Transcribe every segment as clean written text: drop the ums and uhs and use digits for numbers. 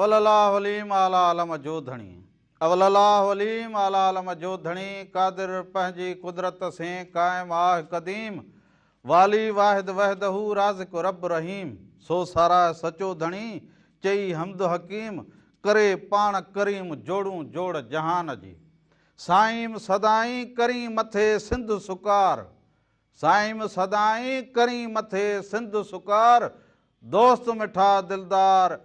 اول الله عليم اعليٰ عالم جو ڌڻي. اول الله عليم اعليٰ عالم جو ڌڻي قادر پنهنجي قدرت سين قائم آه قديم والي واحد وحده رازق رب رحيم سو ساراهه سچو ڌڻي چئي حمد حڪيم ڪري پاڻ ڪريم جوڙون جوڙ جهان جي سائيم سدائين ڪرين مٿي سنڌ سڪار سائيم سدائين ڪرين مٿي سنڌ سڪار، دوست مٺا دلدار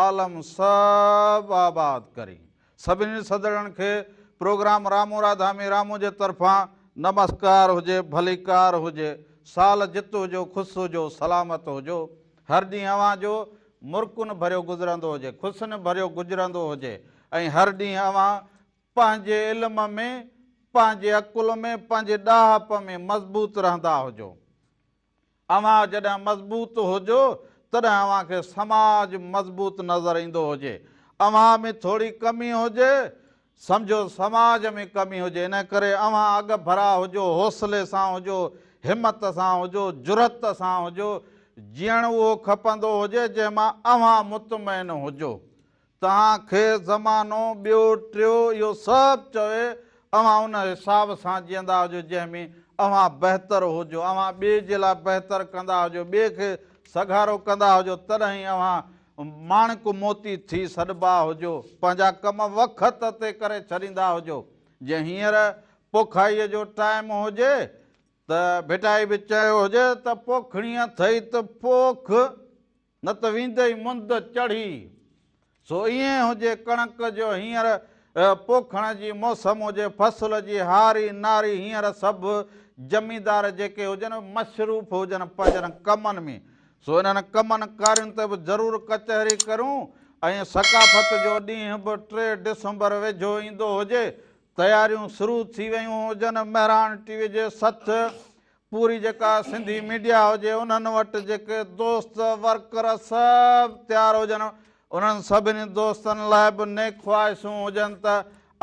عالم سڀ آباد ڪرين. سڀني سدڙن کي پروگرام رامو راڌا ۾ رامو جي طرفان نمسڪار هجي ڀليڪار هجي سال جت هجو خوس هجو سلامت هجو هر ڏينهن اوهان جو مرڪن ڀريو گذرندو هجي خوسن ڀريو گجرندو هجي ۽ هر ڏينهن اوهان پنهنجي علم ۾، پنهنجي عقل ۾، پنهنجي ڏاهپ ۾ مضبوط رهندا هجو. اوهان جڏهن مضبوط هجو، تڏهن اوهان کي سماج مضبوط نظر ايندو هجي. اوهان ۾ ٿوري ڪمي هجي، سمجهو سماج ۾ ڪمي هجي. ان ڪري اوهان اڳڀرا هجو، حوصلي سان هجو، همت سان هجو، جرئت سان هجو. جيئڻ اهو کپندو هجي، جنهن مان اوهان مطمئن هجو. توهان کي زمانو ٻيو ٽيو اهو سڀ چوي، اوهان ان حساب سان جيئندا هجو جنهن ۾ اوهان بهتر هجو، اوهان ٻئي جي لاء بهتر ڪندا هجو، ٻئي کي سگهارو ڪندا هجو، تڏهن ئي اوهان ماڻڪ موتي ٿي سڏبا هجو، پنهنجا ڪم وقت تي ڪري ڇڏيندا هجو، جيئن هينئر پوکائيء جو ٽائيم هجي ته ڀٽائي به چيو هجي ته پوکڻي اٿئي ته پوک. نه ته ويندئي مند چڙهي. سو ائين هجي ڪڻڪ جو هينئر پوکڻ جي موسم هجي، فصل جي هاري ناري هينئر سڀ زميندار جيڪي هجن مصروف هجن پنهنجن ڪمن ۾، سو انهن ڪمن ڪارين تي به ضرور ڪچهري ڪريون ۽ ثقافت جو ڏينهن به ٽي ڊسمبر ويجهو ايندو هجي، تياريون شروع ٿي ويون هجن، مهراڻ ٽي وي جي سٿ پوري جيڪا سنڌي ميڊيا هجي انهن وٽ جيڪي دوست ورڪر سڀ تيار هجن انهن سڀني دوستن لاء به نيڪ خواهشون هجن ته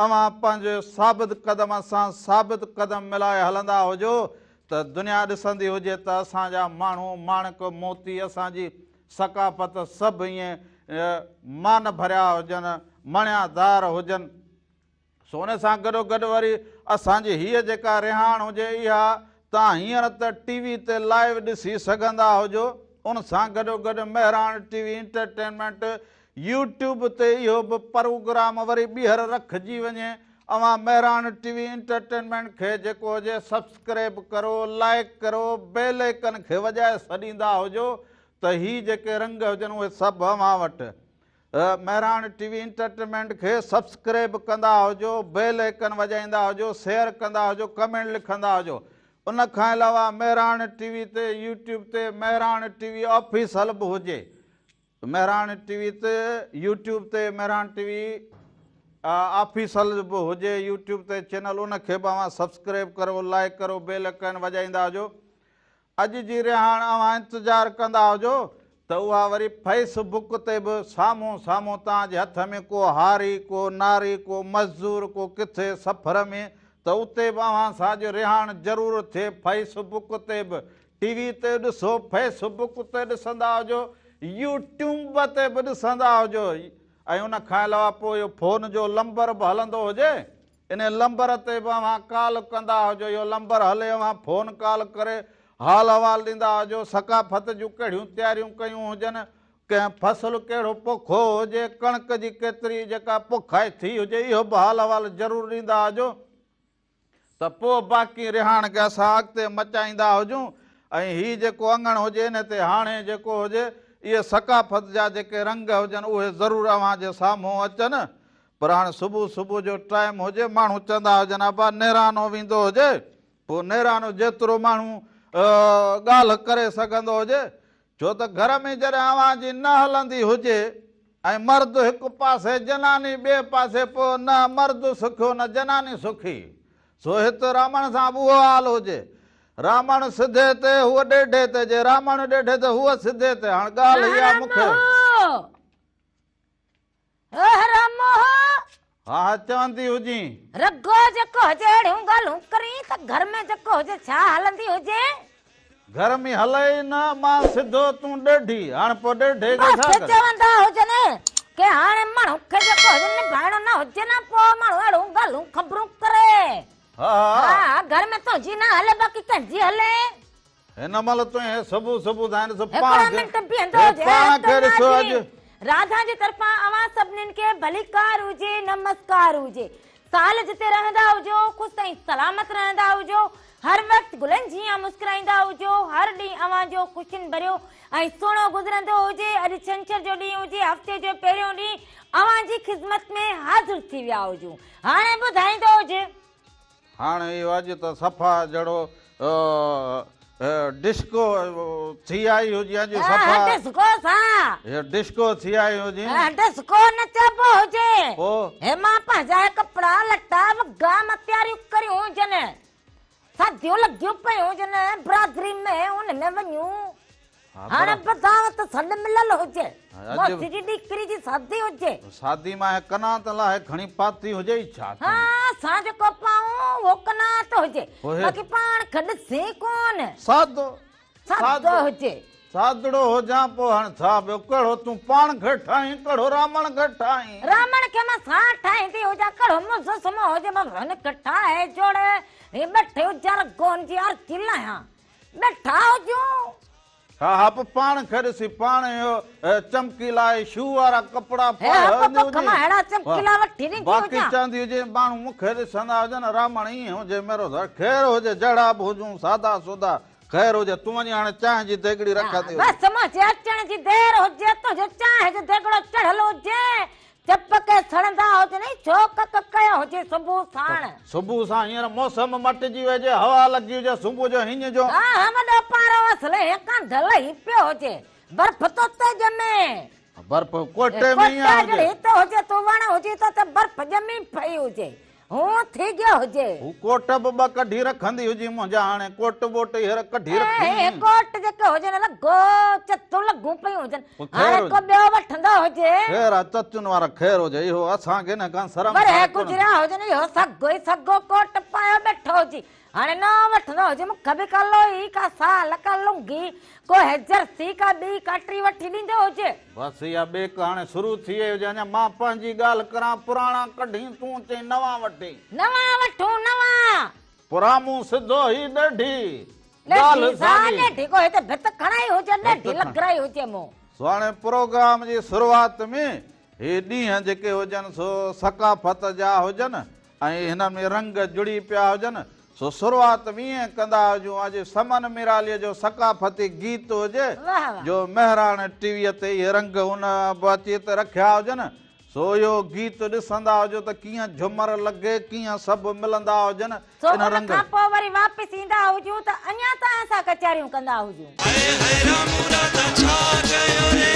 اوهان پنهنجي ثابت قدم سان ثابت قدم ملائي هلندا هجو ته دنيا ڏسندي هجي ته اسان جا ماڻهو ماڻڪ موتي اسان جي ثقافت سڀ ائين مان ڀريا هجن مڻيادار هجن. سو ان سان گڏوگڏ وري اسان جي هيء جيڪا رهاڻ هجي اها توهان هينئر ته ٽي وي تي لائيو ڏسي سگهندا هجو ان سان گڏوگڏ Mehran T V entertainment YouTube تي اهو به پروگرام وري ٻيهر رکجي وڃي اوهان مهراڻ ٽي وي انٽرٽينمينٽ کي جيڪو هجي سبسڪريب ڪرو لائيڪ ڪرو بيل آئيڪن کي وڄائي سڏيندا هجو ته هي جيڪي رنگ هجن اهي سڀ اوهان وٽ مهراڻ ٽي وي انٽرٽينمينٽ کي سبسڪريب ڪندا هجو بيل آئيڪن وڄائيندا هجو شيئر ڪندا هجو ڪمينٽ لکندا هجو ان کان علاوه مهراڻ ٽي وي تي يوٽيوب تي مهراڻ ٽي وي آفيسل به هجي مهراڻ ٽي وي تي يوٽيوب تي مهراڻ ٽي وي آفيسل به هجي يوٽيوب تي چينل ان کي به اوهان سبسڪريب ڪرو لائيڪ ڪرو بيل آئيڪن وڄائيندا هجو اڄ جي رهاڻ اوهان انتظار ڪندا هجو ته اها وري فيس بڪ تي به سامهون سامهون توهان جي هٿ ۾ ڪو هاري، ڪو ناري، ڪو مزدور، ڪو ڪٿي سفر ۾ ته اتي به اوهان سان اڄ رهاڻ ضرور ٿئي فيس بڪ تي به ٽي وي تي ڏسو فيس بڪ تي ڏسندا هجو يو ٽيوب تي به ڏسندا هجو ۽ ان کان علاوه پوء اهو فون جو لمبر به هلندو هجي انهي لمبر تي به اوهان ڪال ڪندا هجو، اهو لمبر هلي اوهان فون ڪال ڪري حال احوال ڏيندا هجو، ثقافت جون ڪهڙيون تياريون ڪيون هجن، ڪنهن فصل ڪهڙو پوکو هجي، ڪڻڪ جي ڪيتري جيڪا پوکائي ٿي هجي اهو به حال احوال ضرور ڏيندا هجو ته پوء باقي رهاڻ کي اسان اڳتي مچائيندا هجون ۽ هي جيڪو اڱڻ هجي انهي تي هاڻي جيڪو هجي اهي ثقافت جا جيڪي رنگ هجن اهي ضرور اوهان جي سامهون اچن. پر هاڻي صبح صبح جو ٽائيم هجي ماڻهو چوندا هجن ابا نيرانو ويندو هجي پوء نيرانو جيترو ماڻهو ڳالهه ڪري سگهندو هجي ڇو ته گهر ۾ جڏهن اوهان جي نه هلندي هجي ۽ مرد هڪ پاسي جناني ٻئي پاسي پوء نه مرد سکيو نه جناني سکي سو هت رامڻ سان به اهو حال هجي رامڻ سڌي تي هوء ڏيڍي تي جي رامڻ ڏيڍي تي هوء سڌي تي هاڻ ڳالهه اها مون کي ها ها چوندي هجين. رڳو جيڪو هجي اهڙيون ڳالهيون ڪرين ته گهر ۾ جيڪو هجي ڇا هلندي هجي. گهر ۾ هلي ئي نه مان سڌو تون ڏيڍي هاڻ پوء ڏيڍي کي ڇا بس ڪري. چوندا هجن ڪي هاڻي ماڻهو کي جيڪو هجي نڀائڻو نه هجي نه پوء ماڻهو اهڙيون ڳالهيون خبرون ڪري. ها ها. ها گهر ۾ تنهنجي نه هلي باقي ڪنهن جي هلي. هن مهل تون هي صبح صبح ڌائين ڏسو پاڻ هڪڙو کي منٽ بيهندو هي هجي پاڻ کي ڏسو اڄ. راڌا جي طرفان اوهان سڀنين کي ڀليڪار هجي نمسڪار هجي. سال جتي رهندا هجو خوش ۽ سلامت رهندا هجو هر وقت گلن جيان مسڪرائيندا هجو هر ڏينهن اوهان جو خوشين ڀريو ۽ سهڻو گذرندو هجي اڄ ڇنڇر جو ڏينهن هجي هفتي جو پهريون ڏينهن اوهان جي خدمت ۾ حاضر ٿي ويا هجون هاڻي ٻڌائيندو هجي. هاڻ اهو اڄ ته صفا جهڙو ڊسڪو ٿي آئي هجي اڄ صفا. ڊسڪو سان. هي ڊسڪو ٿي آئي هجي. ڊسڪو نه چئبو هجي. پوء. هي مان پنهنجا ڪپڙا لٽا وڳا مان تياريون ڪريون هجن. ساديون لڳيون پيون هجن برادري ۾ ان ۾ وڃون. هاڻي ٻڌاء ته سڏ مليل هجي. موسي جي ڏيڪري جي شادي هجي. شادي مان هي ڪنات لاهي کڻي پاتي هجي ئي ڇا ٿي. ها اسان جيڪو پائون اهو ڪنات هجي. باقي پاڻ کي ڏسين ڪونه. سادو سادو هجي. سادڙو هجان پوء هاڻي ڇا ٻيو ڪهڙو تون پاڻ کي ٺاهين ڪهڙو رامڻ کي ٺاهين. رامڻ کي مان ساڻ ٺاهيندي هجان ڪهڙو مزو سمو هجي مان هن کي ٺاهي جوڙي هي ٻٺي هجان رڳو هن جي آرتي لاهيان. ڏٺا هجون. ها ها پوء پاڻ کي ڏسي پاڻ اهو چمڪيلا ۽ شو وارا ڪپڙا پائي هلندي هجي. باقي چوندي هجي ماڻهو مون کي ڏسندا هجن رامڻ ائين هجي ميرو ڌر خير هجي جهڙا به هجون سادا سودا خير هجي تون وڃي هاڻي چانهه جي ديڳڙي رکندي هجي. بس منهنجي اچڻ جي دير هجي تنهنجو چانهه جو ديڳڙو چڙهيل هجي چپ ڪي سڙندا هجن ۽ ڇو ڪڪ ڪيو هجي صبح ساڻ. صبح سان هينئر موسم مٽجي وئي هجي، هوا لڳي هجي صبح جو هيڃ جو. ها ها وڏو پارو اصل هي ڪنڌ لهي پيو هجي، برف تو تي ڄمي. برف ڪوئٽي ۾ ائين هجي. ڪوئٽي هت هجي تون وڻ هجي ته اتي برف ڄمي پئي هجي. هون ٿي گيو هجي. هو ڪوٽ به ٻه ڪڍي رکندي هجي منهنجا هاڻي ڪوٽ ٻوٽ هينئر ڪڍي رکي. هي ڪوٽ جيڪي هجن لڳو چتون لڳون پيون هجن هاڻي ڪو ٻيو وٺندو هجي. خير آ چتون وارا خير هجي اهو اسان کي نه کان شرم ورهيه گذريا هجن اهو سگهو ئي سگهو ڪوٽ پايو ٻيٺو هجي. هاڻي نئون وٺندو هجي مون کي به ڪا لوئي ڪا سال ڪا لنگي ڪو هي جرسي ڪا ٻي ڪا ٽي وٺي ڏيندو هجي. بس اها ٻيڪ هاڻي شروع ٿي وئي هجي اڃا مان پنهنجي ڳالهه ڪران پراڻا ڪڍين تون چئين نوان وٺين. نوان وٺون نوان. پرامون سڌو هي ڏڍي ڳالهه ساڳي. ڏڍي ڪو هتي ڀت کڻائي هجي ڏڍي لڳرائي هجي مون. سو هاڻي پروگرام جي شروعات ۾ هي ڏينهن جيڪي هجن سو ثقافت جا هجن ۽ هنن ۾ رنگ جڙي پيا هجن، سو شروعات به ائين ڪندا هجون اڄ سمن ميراليء جو ثقافتي گيت هجي، جو مهراڻ ٽي ويء تي اهي رنگ ان به اچي ته رکيا هجن، سو اهو گيت ڏسندا هجو ته ڪيئن جهمر لڳي، ڪيئن سڀ ملندا هجن، سو ان ان رنگ. کان پوء وري واپس ايندا هجون ته اڃا توهان سان ڪچهريون ڪندا هجون. هاء هاء رامو راڌا ڇا ڪيو ري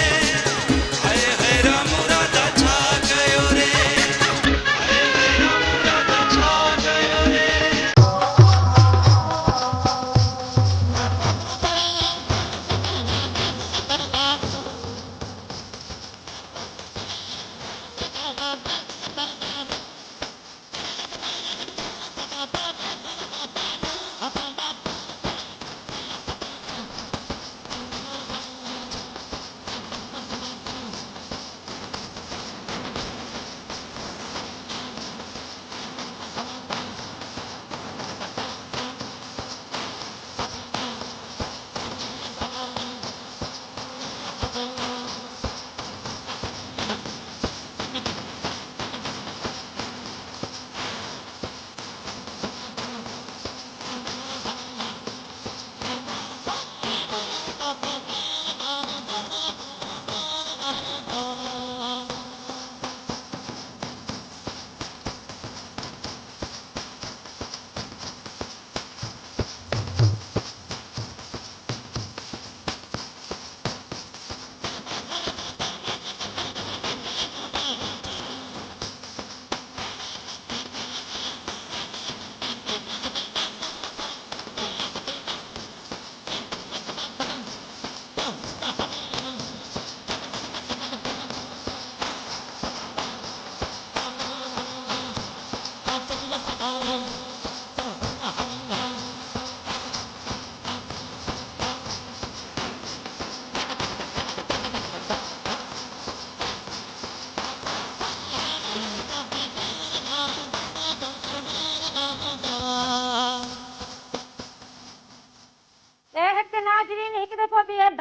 هاء هاء رامو راڌا ڇا ڪيو ري هاء هاء رامو راڌا ڇا ڪيو ري.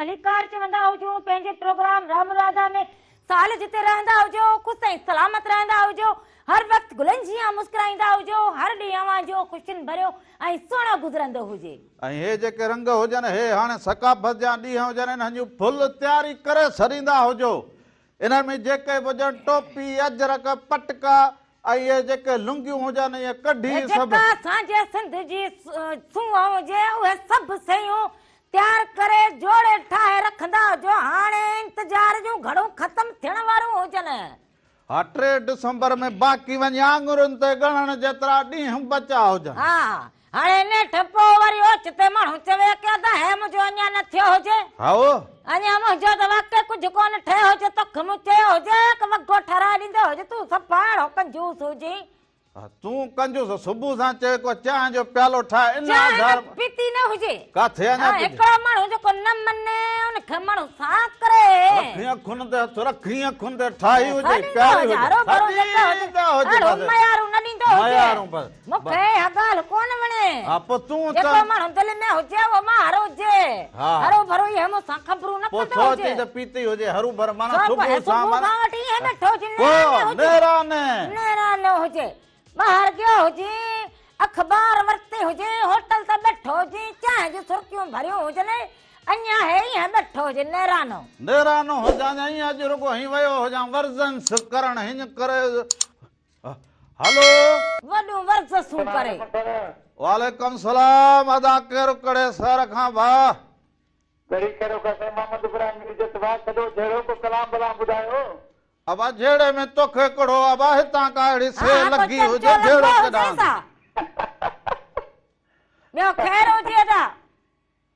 ڀليڪار چوندا هجون پنهنجي پروگرام رام راڌا ۾. سال جتي رهندا هجو خوش ۽ سلامت رهندا هجو، هر وقت گلن جيان مسڪرائيندا هجو، هر ڏينهن اوهان جو خوشين ڀريو ۽ سهڻو گذرندو هجي. ۽ هي جيڪي رنگ هجن هي هاڻي ثقافت جا ڏينهن هجن انهن جون ڦل تياري ڪري ڇڏيندا هجو. انهن ۾ جيڪي به هجن ٽوپي، اجرڪ، پٽڪا ۽ اهي جيڪي لنگيون هجن اهي ڪڍي هي سڀ. جيڪا اسان جي سنڌ جي سونهن هجي اهي سڀ شيون تيار ڪري جوڙي ٺاهي رکندا هجو هاڻي انتظار جون گهڙون ختم ٿيڻ واريون هجن. ها 3 ڊسمبر ۾ باقي وڃي آڱرين تي ڳڻڻ جيترا ڏينهن بچا هجن. ها هاڻي نيٺ پوء وري اوچتي ماڻهو چوي ڪي ادا هي منهنجو اڃا نه ٿيو هجي. هائو. اڃا منهنجو ته واقعي ڪجهه ڪونه ٺهيو هجي توکي مون چيو هجي هڪ وڳو ٺهرائي ڏيندو هجي تون صفا اهڙو ڪنجوس هجين. تون ڪنجوس صبح سان چئي ڪو چانهه جو پيالو ٺاهه ان چانهه آڌار ته پيتي نه هجي. ڪاٿي اڃا ها پيتي. هڪڙو ماڻهو جيڪو نه مڃي ان کي ماڻهو سان ڪري. رکين اکين تي هٿ رکين اکين تي ٺاهي هجي ڇا ڏيندو پياري هجي هجي هروڀرو جيڪو هجي ڇڏيندا هجي اهڙو بس ميارون نه ڏيندو هجي. ميارون بس مون کي اها ڳالهه ڪونه وڻي. ها پوء تون جيڪو ته ماڻهو دل ۾ هجي اهو ماهر هجي. ها. هروڀرو اهي مون سان خبرون نه پوء ڪندو ڇو هجي. چئين ته پيتي هجي هروڀرو معنيٰ ڇو صبح پوء سان صبح معنيٰ کان وٺي ائين ويٺو هجي ڪو نيراني هجي. نيراني. نيراني هجي. ٻاهر گيو هجي اخبار ورتي هجي هوٽل تي ويٺو هجي چانهه جون سرڪيون ڀريون هجن اڃا هي ائين ويٺو هجي نيرانو. نيرانو هجان ائين اڄ رڳو هين ويو هجان ورزنس ڪرڻ هين ڪري هلو. وڏون ورزشون ڪري. وعليڪم سلام ادا ڪير ڪڙي شهر کان ڀاء. ڪڙي ڪيرو کان سائين محمد ابراهيم عزت ڀاء ڇڏو جهيڙو ڪو ڪلام بلام ٻڌايو. ابا جهيڙي ۾ توکي ڪڙو ابا هتان ڪا اهڙي ها سي ها ڪو لڳي چرچو هجي جهيڙو لڳو هجي ڪڏان. سا. ٻيو خير هجي ادا.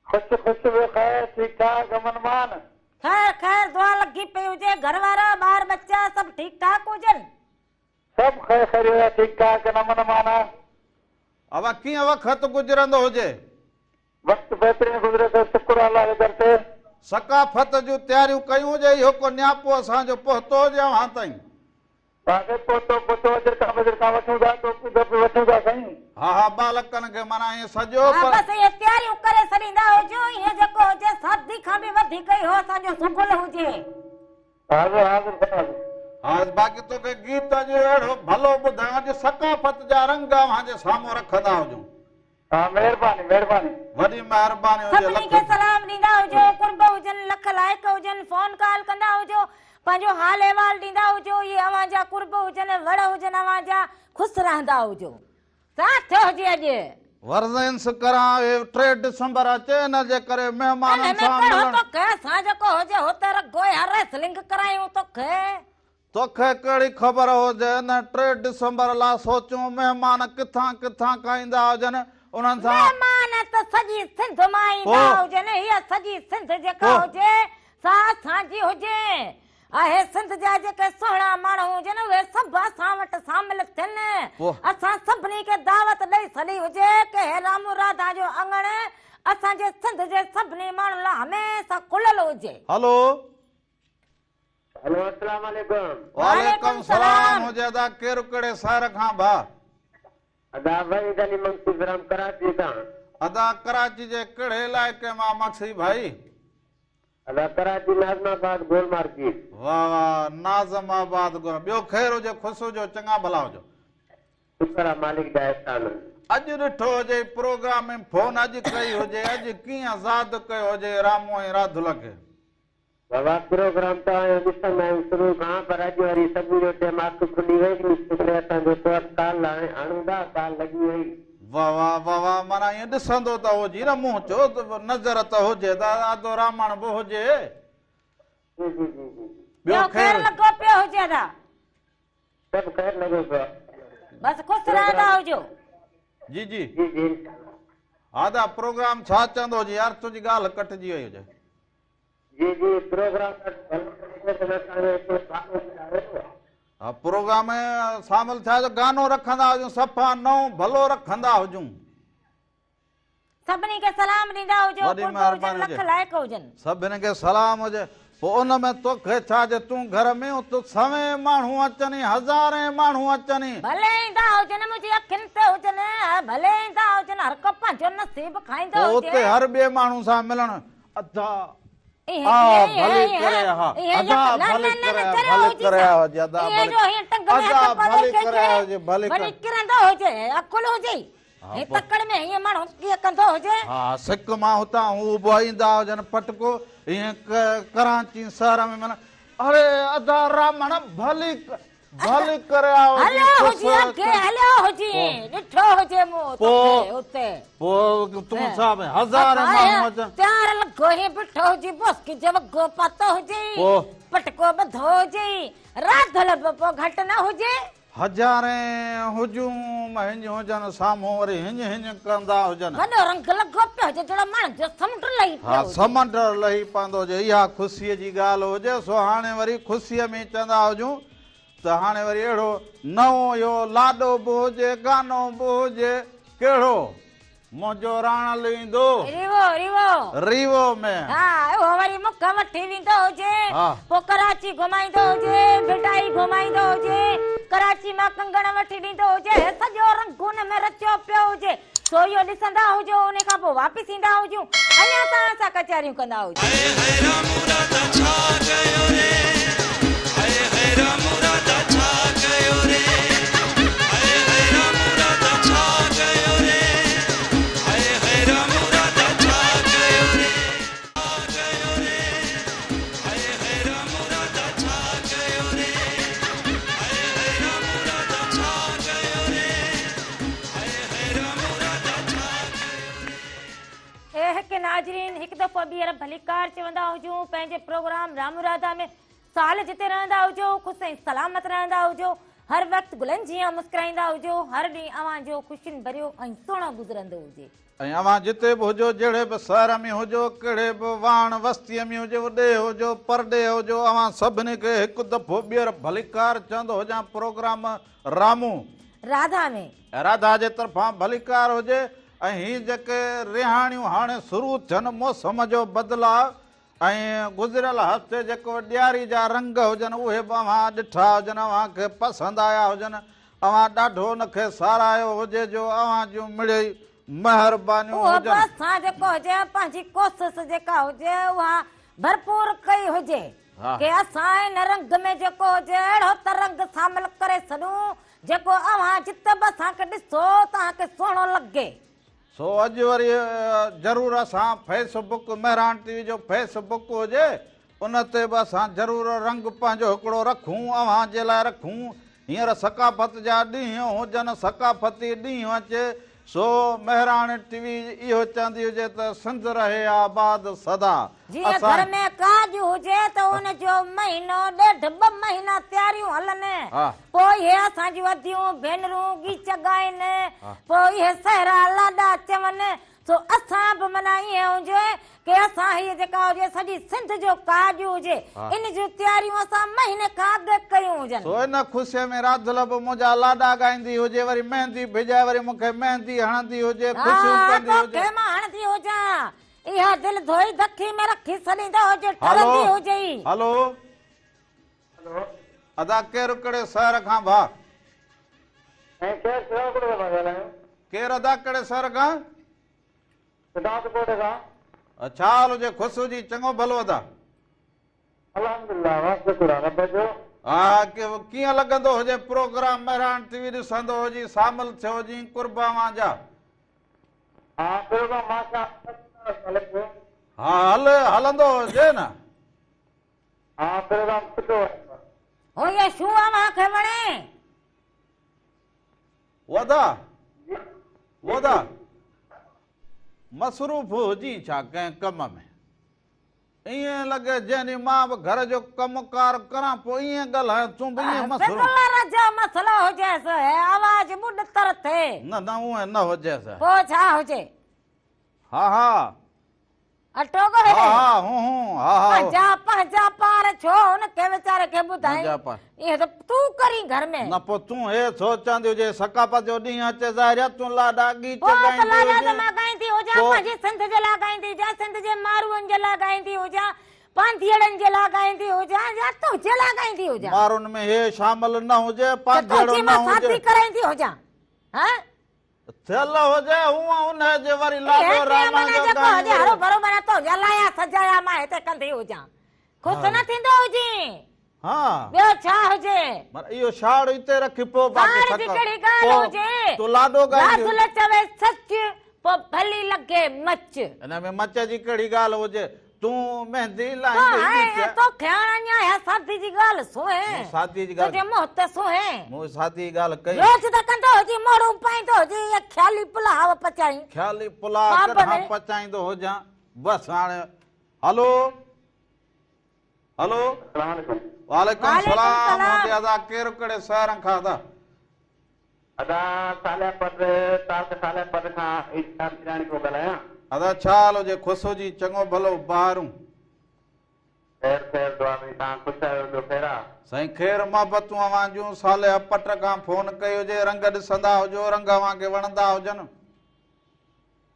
خوش خوش ٻيو خير ٺيڪ ٺاڪ امن امان. خير خير دعا لڳي پئي هجي گهر وارا ٻار ٻچا سڀ ٺيڪ ٺاڪ هجن. سڀ خير خيريت ٺيڪ ٺاڪ ان امن امان آ. ابا ڪيئن وقت گذرندو هجي. وقت بهترين گذري ٿو شڪر آ الله جي در تي. ثقافت جون تياريون ڪيون هجي اهو ڪو نياپو اسان جو پهتو هجي اوهان تائين. واقعي پهتو پهتو اجرڪان بجرڪان وٺون ٿا ٽوپيون ڌوپيون وٺون ٿا سائين. ها ها ٻالڪن کي معنيٰ ائين سڄو ها پر. بس اهي تياريون ڪري ڇڏيندا هجو ايئن جيڪو هجي سادي کان به وڌيڪ اهو اسان جو شغل هجي. حاضر حاضر سائين حاضر. ها باقي توکي گيت اڄ اهڙو ڀلو ٻڌايان اڄ ثقافت جا رنگ اوهان جي سامهون رکندا هجون. ها مهرباني مهرباني. وڏي مهرباني هجي سڀني لک. کي سلام ڏيندا هجو قرب هجن لک لائق هجن فون ڪال ڪندا هجو پنهنجو حال احوال ڏيندا هجو اهي اوهان جا قرب هجن وڙ هجن اوهان جا خوش رهندا هجو ساٿ هجي اڄ. ورزنس ڪران اهي 3 ڊسمبر اچي ان جي ڪري ان مهمانن ۾ سان ڪهڙو ملڻ. توکي اسان جيڪو هجي هتي رڳو اها ريسلنگ ڪرايون توکي. توکي ڪهڙي خبر هجي ان 3 ڊسمبر لا سوچون مهمان ڪٿان ڪٿان کان ايندا هجن انهن سان. مهمان ته سڄي سنڌ مان ايندا هجن هيء سڄي سنڌ جيڪا هجي سا اسان جي هجي اهي سنڌ جا جيڪي سهڻا ماڻهو هجن اهي سڀ اسان وٽ شامل ٿين اسان سڀني کي دعوت ڏئي ڇڏي هجي ڪه هي رامو راڌا جو اڱڻ اسان جي سنڌ جي سڀني ماڻهن لا هميشه کليل هجي. هلو. هلو السلام عليڪم. وعليڪم سلام هجي ادا ڪير ڪهڙي شهر کان ڀا. ادا وحيد علي مگسي فرام ڪراچي کان. ادا ڪراچي جي ڪهڙي علائقي مان مگسي ڀائي. ادا ڪراچي ناظم آباد گول مارڪيٽ. واه واه ناظم آباد گول ٻيو خير هجي خوش هجو چڱا ڀلا هجو. شڪر آ مالڪ جا احسان. اڄ ڏٺو هجي پروگرام ۾ فون اڄ ڪئي هجي اڄ ڪيئن زاد ڪيو هجي رامو ۽ راڌل کي. بابا پروگرام توهان جو ڏسندا آهيون شروع کان پر اڄ وري صبح جو ٽيم اک کلي وئي ڏس اسان جو ڪال ڪال هاڻي هڻون ٿا ڪال لڳي وئي. واه واه واه واه معنيٰ ائين ڏسندو ته هجي نه منهن چو نظر ته هجي ته ادو رامڻ به هجي. جي جي جي جي. ٻيو ٻيو خير خير. لڳو پيو هجي ادا. سڀ خير لڳو پيو آهي. بس خوش رهندا هجو. جي جي. جي جي انشاء الله. ها ادا پروگرام ڇا چوندو هجي يار تنهنجي ڳالهه ڪٽجي وئي هجي. جي جي پروگرام ڏاڍو ڀلو لڳو اسان جو هڪڙو گانو ٻڌايو. ها پروگرام ۾ شامل ٿيا جو گانو رکندا هجون صفا نئون ڀلو رکندا هجون. سڀني کي سلام ڏيندا هجو وڏي قرب هجن مهرباني لک هجي. لائق هجن. سڀني کي سلام هجي. پوء ان ۾ توکي ڇا جي تون گهر ۾ ات سوين ماڻهو اچني هزارين ماڻهو اچني. ڀلي ايندا هجن منهنجي اکين تي هجن ڀلي ايندا هجن هر ڪو پنهنجو نصيب کائيندو پوء هجي. اتي هر ٻئي ماڻهو سان ملڻ ادا. ها ڀلي ڪري ها ادا ڀلي ڪري ڀلي ڪري هجي ادا ڀلي ادا ڀلي ڪري هجي ڀلي وري ڪرندو هجي عقل هجي هي تڪڙ ۾ هيئن ماڻهو ڪيئن ڪندو هجي. ها سڪ مان هتان هو به ايندا هجن پٽڪو هيئن ڪراچي شهر ۾ معنيٰ اڙي ادا رامڻ ڀلي ڀلي ڪري آيو هجين هليو خوش هجين اڳي هليو هجين ڏٺو هجي مون توکي اتي. پوء تون ڇا ۾ هزارين ماڻهو اچن. تيار لڳو هين بيٺو هجين بوسڪي جو وڳو پاتو هجين پٽڪو ٻڌو هجين راڌل به پوء گهٽ نه هجي. هزارين هجوم هنج هجن سامهون وري هنج هنج ڪندا هجن. وڏو رنگ لڳو پيو هجي جهڙو ماڻهن جو سمنڊ لهي پيو ها هجي. سمنڊ لهي پوندو هجي اها خوشيء جي ڳالهه هجي سو هاڻي وري خوشيء ۾ چوندا هجون ته هاڻي وري اهڙو نئون اهو لاڏو به هجي گانو به هجي ڪهڙو منهنجو راڻل ايندو. ريوو ريوو. ريوو ۾. ها اهو وري مون کي وٺي ويندو هجي پوء ڪراچي گهمائيندو هجي ڀٽائي گهمائيندو هجي ڪراچي مان ڪنگڻ وٺي ڏيندو هجي سڄو رنگ ان ۾ رچيو پيو هجي سو اهو ڏسندا هجو ان کان پوء واپس ايندا هجون اڃا توهان سان ڪچهريون ڪندا هجون. هاء هاء رامو راڌا ڇا ڪيو ري هاء هاء رامو راڌا ڇا ڪيو ري هاء هاء رامو راڌا ڇا ڪيو ري هاء هاء رامو راڌا ڇا ڪيو ري ڇا ڪيو ري هاء هاء رامو راڌا ڇا ڪيو ري هاء هاء رامو راڌا ڇا ڪيو ري اي هڪ ناظرين هڪ دفعو ٻيهر ڀليڪار چوندا هجون پنهنجي پروگرام رام راڌا ۾ سال جتي رهندا هجو خوش ۽ سلامت رهندا هجو هر وقت گلن جيان مسڪرائيندا هجو هر ڏينهن اوهان جو خوشين ڀريو ۽ سهڻو گذرندو هجي. ۽ اوهان جتي به هجو جهڙي به شهر ۾ هجو ڪهڙي به واهڻ وستيء ۾ هجو ڏيهه هجو پرڏيهه هجو اوهان سڀني کي هڪ دفعو ٻيهر ڀليڪار چوندو هجان پروگرام رامو. راڌا ۾. راڌا جي طرفان ڀليڪار هجي ۽ هي جيڪي رهاڻيون هاڻي شروع ٿين موسم جو بدلاء ۽ گذريل هفتي جيڪو ڏياري جا رنگ هجن اهي به اوهان ڏٺا هجن اوهان کي پسند آيا هجن اوهان ڏاڍو ان کي ساراهيو هجي جو اوهان جون مڙيئي مهربانيون اهو به هجن. اسان جيڪو هجي پنهنجي ڪوشش جيڪا هجي اها ڀرپور ڪئي هجي. ڪي اسان ان رنگ ۾ جيڪو هجي اهڙو ته رنگ شامل ڪري ڇڏون جيڪو اوهان جت به اسان کي ڏسو توهان کي سهڻو لڳي. سو اڄ وري ضرور اسان فيس بڪ مهراڻ ٽي وي جو فيس بڪ هجي ان تي به اسان ضرور رنگ پنهنجو هڪڙو رکون اوهان جي لاء رکون هينئر ثقافت جا ڏينهن هجن ثقافتي ڏينهن اچي سو مهراڻ ٽي وي اهو چوندي هجي ته سنڌ رهي آباد سدا. جيئن گهر ۾ ڪاڄ هجي ته ان جو مهينو ڏيڍ ٻه مهينا تياريون هلن پوء اهي اسان جون اديون ڀينرون ڳيچ ڳائن پوء اهي سهرا لاڏا چون سو اسان به معنيٰ ائين هجي ڪي اسان هيء جيڪا هجي سڄي سنڌ جو ڪاڄ هجي ان جون تياريون اسان مهيني کان اڳ ڪيون هجن. سو ان خوشيء ۾ راڌل به منهنجا لاڏا ڳائيندي هجي وري مهندي ڀڄائي وري مون کي مهندي هڻندي هجي خوشيون ها ڪندي هجي. توکي مان هڻندي هجان اها دل ڌوئي دکي ۾ رکي سڏيندو هجي هلو ٺرندي هجئي. هلو ادا ڪير ڪهڙي شهر کان ڀاء. سائين ڪير سيوهڻ کان ٿا ڳالهايو. ڪير ادا ڪهڙي شهر کان. سداس ڳوٺ کان. ڇا حال هجي خوش هجي چڱو ڀلو ادا. الحمدلله واھ شڪر آ رب جو. ها ڪيئن لڳندو هجي پروگرام مهراڻ ٽي وي ڏسندو هجي شامل ٿيو هجين قرب اوهان جا. ها پروگرام ماشاء الله. ها هل هلندو هجي نه. ها پروگرام سٺو هلندو آ. هو يسوع اوهان کي وڻي. ودا ودا مصروف هجين ڇا ڪنهن ڪم ۾؟ ائين لڳي جنهن ڏينهن مان به گهر جو ڪم ڪار ڪران پوء ائين ڳالهايان تون به ائين مصروف. سيڪولر جو مسئلو هجيس هي آواز ٻڏتر ٿئي. نه نه اونئن نه هجيس. پوء ڇا هجي؟ ها ها. اٽو ڳوهي. ها ها هون هون ها ها. پنهنجا پنهنجا پار ڇو هن کي ويچاري کي ٻڌائين. منهنجا پار. اهو ته تون ڪرين گهر ۾. نه پوء تون هي سوچندي هجي ثقافت جو ڏينهن اچي ظاهر آهي تون لاڏا ڳيچ پوء ته ڳائيندي لاڏا ته هجين. مان ڳائيندي هجان پوء. پنهنجي سنڌ جي لاء ڳائيندي هجان سنڌ جي ماروئن جي لاء ڳائيندي هجان پانڌيئڙن جي لاء ڳائيندي هجان يا تنهنجي لاء ڳائيندي هجان. مارون ۾ هي شامل نه هجي ته پانڌيئڙو تنهنجي نه مان هجي. شادي ڪرائيندي هجان ها. ٿيل هجي هونء انهيء جي وري لاڏو راما جو ڳائيندو. هروڀرو معنيٰ تو جلايا سجايا مان هتي ڪندي هجان. خوش نه ٿيندو هجين. ها. ٻيو ڇا هجي. معنيٰ اهو شاڙ هتي رکي پوء باقي ساڙ جي ڪهڙي ڳالهه هجي. تون لاڏو ڳائيندي. راسل چوي سچ پوء ڀلي لڳي مچ. ان ۾ مچ جي ڪهڙي ڳالهه هجي. تون مهندي لائيندي وچ. توکي هاڻ اڃا اها سادي جي ڳالهه سونهين. مون سادي جي ڳالهه. تنهنجي منهن تي سونهين. مون سادي جي ڳالهه ڪئي. روز ته ڪندو هجين موڙون پائيندو هجين يا خيالي پلاء پچائين. خيالي پلاء ڪڏهن پچائيندو هجان. بس هاڻي هلو هلو. السلام عليڪم. وعليڪم السلام هوندي ادا ڪير ڪهڙي شهر کان ادا. ادا صالح پٽ تعلقه صالح پٽ کان اعجاز ميراڻي پيو ڳالهايان. ادا ڇا حال هجي خوش هجي چڱو ڀلو بهارون. خير خير دعا ۾ توهان خوش آهيو ٻيو خير آ. سائين خير محبتون اوهان جون صالح پٽ کان فون ڪئي هجي رنگ ڏسندا هجو رنگ اوهان کي وڻندا هجن.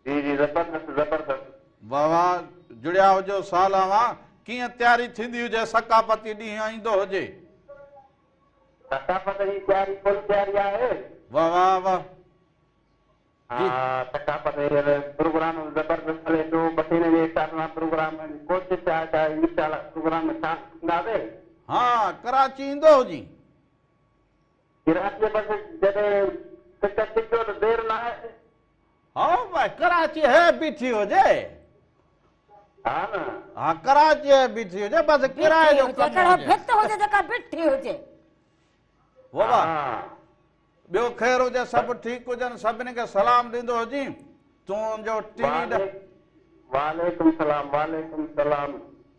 جي جي زبردست زبردست. واه واه جڙيا هجو سال اوهان ڪيئن تياري ٿيندي هجي ثقافتي ڏينهن ايندو هجي. ثقافت جي تياري فل تياري آهي. واه واه واه جي. ها ثقافت جي پروگرام زبردست هلي پيو بسين جي حساب سان پروگرام جي ڪوشش آهي ته انشاء الله پروگرام ۾ شامل ٿينداسي. ها ڪراچي ايندو هجين. ڪراچي بس جڏهن ٽڪيٽ ٿي ته دير نه آهي. ها ڀائي ڪراچي هي بيٺي هجي. ها نه. ها ڪراچي هي بيٺي هجي بس ڪرائي جو ڪم هجي. ڀت هجي جيڪا بيٺي هجي. بابا ٻيو خير هجي سڀ ٺيڪ هجن سڀني کي سلام ڏيندو هجين تون جو ٽي وي. وعليڪم سلام وعليڪم سلام.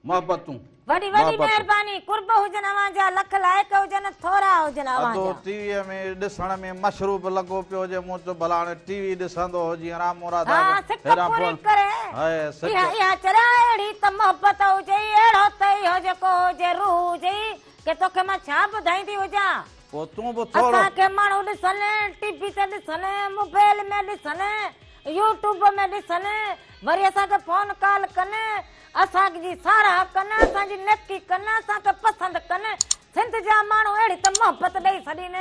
محبتون. وڏي وڏي مهرباني قرب هجن اوهان جا لک لائق هجن ٿورا هجن اوهان ادو جا. ٽي وي ۾ ڏسڻ ۾ مشروب لڳو پيو هجي مون چيو ڀلا هاڻي ٽي وي ڏسندو هجين رام مراد ها سڪ هيڏانهن پوري فون ڪري هاء سڪ اها اها چريا اهڙي ته محبت هجئي اهڙو ته اهو جيڪو هجي روح هجئي ڪي توکي مان ڇا ٻڌائيندي هجان. پوء تون به ٿورو. اسان کي ماڻهو ڏسن ٽي وي تي ڏسن موبائل ۾ ڏسن يوٽيوب ۾ ڏسن وري اسان کي فون ڪال ڪن اسان جي ساراهه ڪن، اسان جي نيڪي ڪن، اسان کي پسند ڪن. سنڌ جا ماڻهو اهڙي ته محبت ڏئي ڇڏين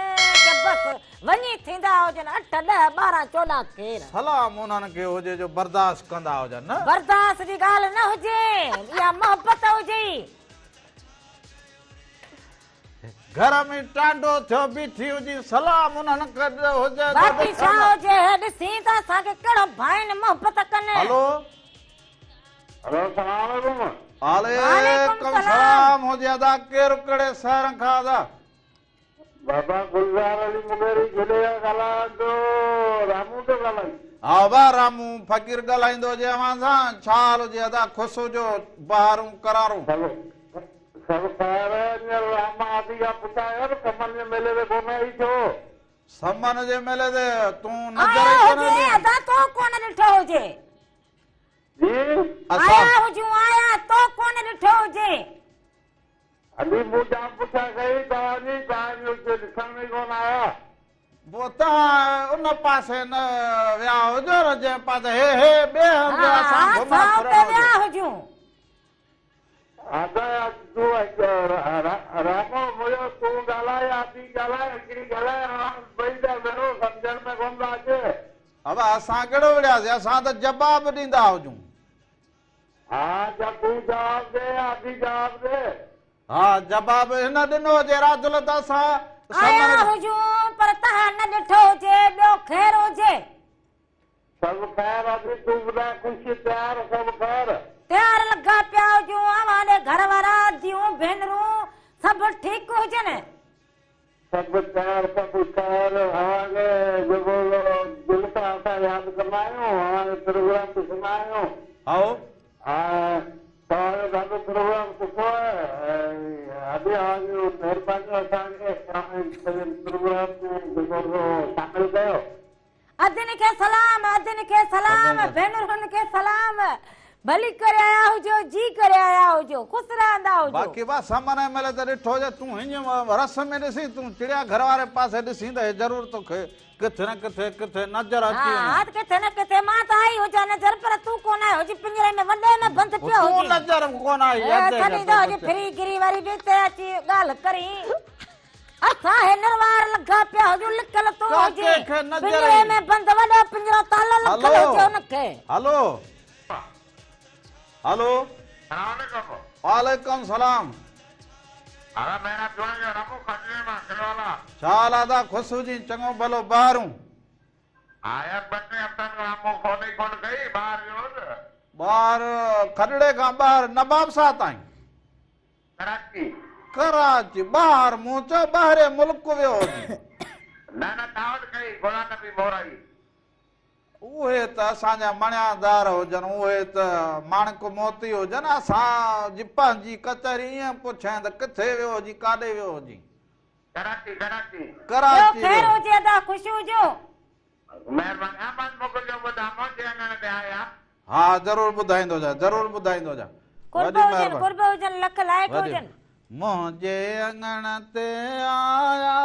ڪه بس وڃي ٿيندا هجن اٺ، ڏهه، 12، 14 خير. سلام انهن کي هجي جو برداشت ڪندا هجن نه. برداشت جي ڳالهه نه هجي، اها محبت هجي. گهر ۾ ٽانڊو ٿيو بيٺي هجي، سلام انهن کي هجي جو باقي ڇا ڏسن. هجي، هي ڏسين ته اسان کي ڪهڙو ڀائين محبت ڪن. هلو. هلو سلام عليڪم. وعليڪم سلام هجي ادا ڪير ڪهڙي شهر کان ادا. بابا گلزار علي مغيري ضلعي کان ڳالهايان ٿو رامو ٿو ڳالهائين. ها ڀا رامو فقير ڳالهائيندو هجي اوهان سان ڇا حال هجي ادا خوش هجو بهارون قرارون. سڀ سڀ خير هينئر راما آدي کان پڇايو نه سمن جي ميلي تي ڪونه آئي ڇو. سمن جي ميلي تي تون نظر ئي آيا ڪونه هجي ڏين. ادا تو ڪونه ڏٺو هجي. جي. آيا هجون آيا تو ڪونه ڏٺو هجي. علي مون جام پڇا ڪئي توهان جي توهان جي اتي ڏسڻ ۾ ڪونه آيا. پوء توهان ان پاسي نه ويا هجو نه جنهن پاسي هي هي ٻئي هنڌ ها اسان ها گهمڻ اسان ڦرڻ اتي هجي. ويا هجون. ادا تون رامو منهنجو تون ڳالهاء آدي ڳالهاء هڪڙي ڳالهاء اوهان ٻئي ٿا وڙهو سمجهڻ ۾ ڪونه ٿا اچي. ابا اسان ڪهڙو وڙهياسين اسان ته جواب ڏيندا هجون. ها جا تون جواب ڏي آدي جواب ڏي. ها جواب هن ڏنو هجي راجل ته اسان آيا سمن. هجون پر توهان نه ڏٺو هجي ٻيو خير هجي. سڀ خير آدي تون ٻڌاء خوش تيار سڀ خير. تيار لڳا پيا هجون اوهان ڏي گهر وارا ڌيون ڀينرون سڀ ٺيڪ هجن. سڀ خير سڀ خير اوهان کي جيڪو دل سان اسان ياد ڪندا آهيون اوهان جو پروگرام ڏسندا آهيون. هائو. ۽ توهان جو ڏاڍو پروگرام سٺو آهي ۽ ادي اوهان جون مهربانيون اسان کي توهان پنهنجي پروگرام ۾ جيڪو سو شامل ڪيو. ادين کي سلام ادين کي سلام ڀينرن کي سلام ڀلي ڪري آيا هجو جي ڪري آيا هجو خوش رهندا هجو. باقي با سمن ۽ مهل ته ڏٺو هجي تون هينئن رس ۾ ڏسين تون چڙيا گهر واري پاسي ڏسين ته هي ضرور توکي ڪٿي نه ڪٿي ڪٿي نظر اچي وڃي. ها ڪٿي نه ڪٿي مان ته آئي هجان نظر پر تون ڪونه آئي هجين پڃري ۾ وڏي ۾ بند پيو تون هجين. نظر ڪونه آئي ادي کي ڇڏيندو هجين ڦري گري وري به هتي اچي ڳالهه ڪرين. اسان هي نروار لڳا پيا هجون لڪل تون ڪاڪي هجين کي نظر پڃري ئي ۾ بند وڏو پڃرو تالو لڳل هلو هجي ان کي. هلو هلو. سلام عليڪم. وعليڪم سلام. ادا مهراب جوڻيجو رمو کجري مان کلوالا. ڇا حال آ ادا خوش هجين چڱو ڀلو ٻاهرون. ها يار ٻه ٽي هفتن کان مون فون ئي ڪونه ڪئي ٻاهر ويو هوس. ٻاهر کڏڙي کان ٻاهر نباب صاحب تائين. ڪراچي. ڪراچي ٻاهر مون چيو ٻاهرين ملڪ ويو هجين. نه نه توهان وٽ ڪئي غلام نبي مورائي. اهي ته اسان جا مڻيادار هجن، اهي ته ماڻڪ موتي هجن، اسان جي پنهنجي ڪچهري ائين پڇين ته ڪٿي ويو هجين، ڪاڏي ويو هجين؟ ڪراچي، ڪراچي. ٻيو ڪراچي خير ويو. هجي ادا خوش هجو. مهرباني احمد مغل جو ٻڌاء منهنجي اڱڻ تي آيا. ها ضرور ٻڌائيندو جا ضرور ٻڌائيندو جا قرب وڏي هجن مهرباني قرب هجن لک لائق وڏي هجن. منهنجي اڱڻ تي آيا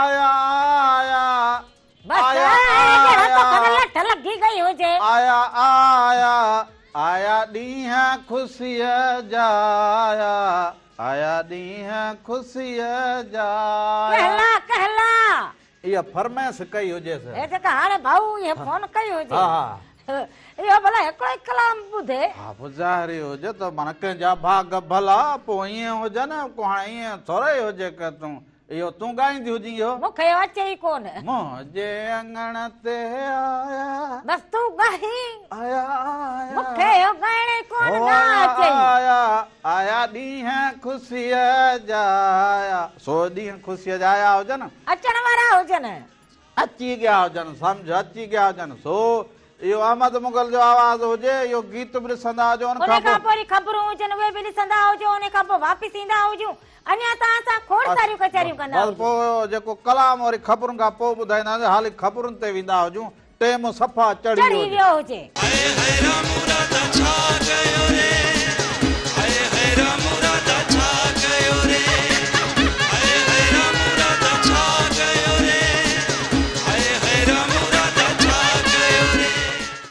آيا آيا بس آيا ڄڻ توکي آيا لٺ لڳي گئي هجي. آيا آيا آيا ڏينهن خوشيء جا آيا آيا ڏينهن خوشيء جا آيا. ڪهلا ڪهلا. اها فرمائش ڪئي هجيس. هي جيڪا هاڻي ڀائو اها فون ڪئي هجي. ها ها. اهو ڀلا هڪڙو ئي ڪلام ٻڌي. ها پوء ظاهر ئي هجي ته معنيٰ ڪنهن جا ڀاڳ ڀلا پوء ائين هجن ڪو هاڻي ائين ٿورئي هجي ڪه تون اهو تون ڳائيندي هجين اهو. مون کي اهو اچي ئي ڪونه. منهنجي اڱڻ تي آيا. بس تون ڳائين. آيا آيا. مون کي اهو ڳائڻ ئي ڪونه هو نه آيا اچي. آيا آيا ڏينهن خوشيء جا آيا. سو ڏينهن خوشيء جا آيا هجن. اچڻ وارا هجن. اچي ڳيا هجن، سمجهه اچي ڳيا هجن. سو اهو احمد مغل جو آواز هجي، اهو گيت به ڏسندا هجو، ان ان کان کان پوء. پوء وري خبرون هجن، اهي به ڏسندا هجو، ان کان پوء واپس ايندا هجون، اڃا توهان سان کوڙ ساريون ڪچهريون ڪندا بس هجون. پوء جيڪو ڪلام وري خبرن کان پوء ٻڌائيندا هجون، حالي خبرن تي ويندا هجون، ٽيم صفا چڙهي چڙهي هجي. ويو هجي. هاء هاء رام راڌا ڇا